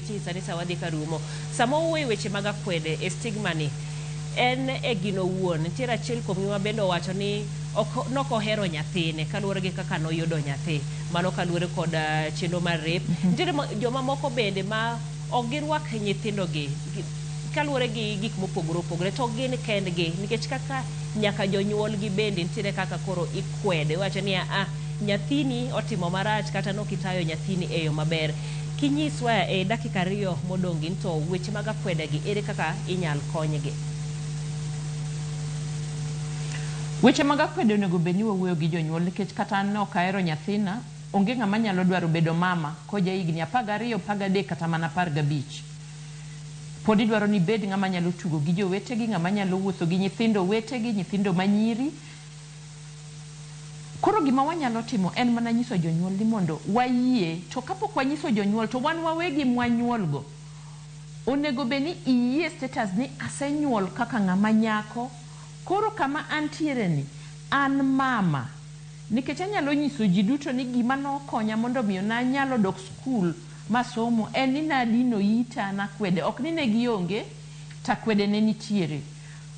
nikech inyisa ni sa wadhi ka rumo. Sama wawuoyo e weche mag akwede e stigma ni, en e gino owuon, nitiere achiel kuomgi ma bende owacho ni ok nokohero nyathine kaluwore gi kaka noyudo nyathi. Mano kaluwore kod chenro mar rape. Nitiere joma moko bende ma ok girwak nyithindogi kaluwore gi gik mopogore opogore to gin kendgi nikech kaka nyaka jonyuolgi bende nitiere kaka koro ikwede iwacho ni a nyathini otimo marach kata nokitayo nyathini e yo maber. Kinyiswa e dakika 2 modong' gi to weche mag akwedegi ere kaka inyal konygi? Weche mag akwede onego bed ni wawuoyo gi jonyuol nikech kata an ne ok ahero nyathina, onge ng'ama nyalo dwaro bedo mama koja higni 12, 13 kata mana 15. Pod idwaro ni ibed ng'ama nyalo tugo gi jowetegi, ng'ama nyalo wuotho gi nyithindo wetegi, nyithindo manyiri. Koro gima wanyalo timo en mana nyiso jonyuol ni mondo wayie, to kapok wanyiso jonyuol to wan wawegi mwanyuol go, onego bed ni iyie status ni asenyuol kaka ng'ama nyako, koro kama antiere ni, an mama. Nikech anyalo nyiso ji duto ni gima nokonya mondo miyo nanyalo dok skul masomo en ni nadino ita nakwede. Ok ni ne gionge, to akwede ne nitiere.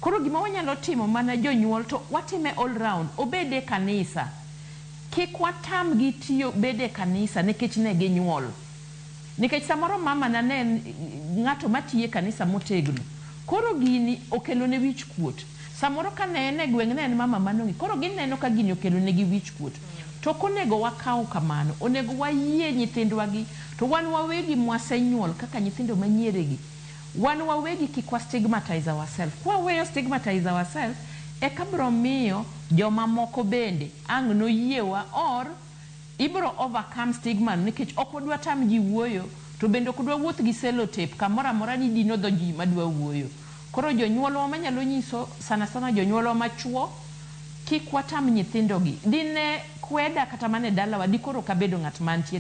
Koro gima wanyalo timo mana jonyuol to watime all round, obed e kanisa. Kik watamgi tiyo bedo e kanisa nikech ne ginyuol. Nikech samoro mama na ne en ng'ato matiyo e kanisa motegno. Koro gini okelone wich kuot. Samoro ka ne en e gweng' ne en mama manong'e. Koro gineno ka gini okelonegi wich kuot. To ok onego wakaw kamano. Onego wayie nyithindwa gi to wan wawegi mwasenyuol kaka nyithindo manyieregi. Wan wawegi kik wa stigmatize ourselves. Kwaweyo stigmatize ourselves, eka bro miyo jomamoko bende ang' noyiewa or ibro overcome stigma no nikech ok wadwa tam ji wuoyo to bende ok wadwa wuoth gi sellotape kamoro amora ni dino dho ji madwa wuoyo. Koro jonyuolwa manyalo nyiso sana sana jonyuolwa machuo kik watam nyithindo gi. Dine kweda kata mana e dalawa dikoro ok abedo ng'at mantie.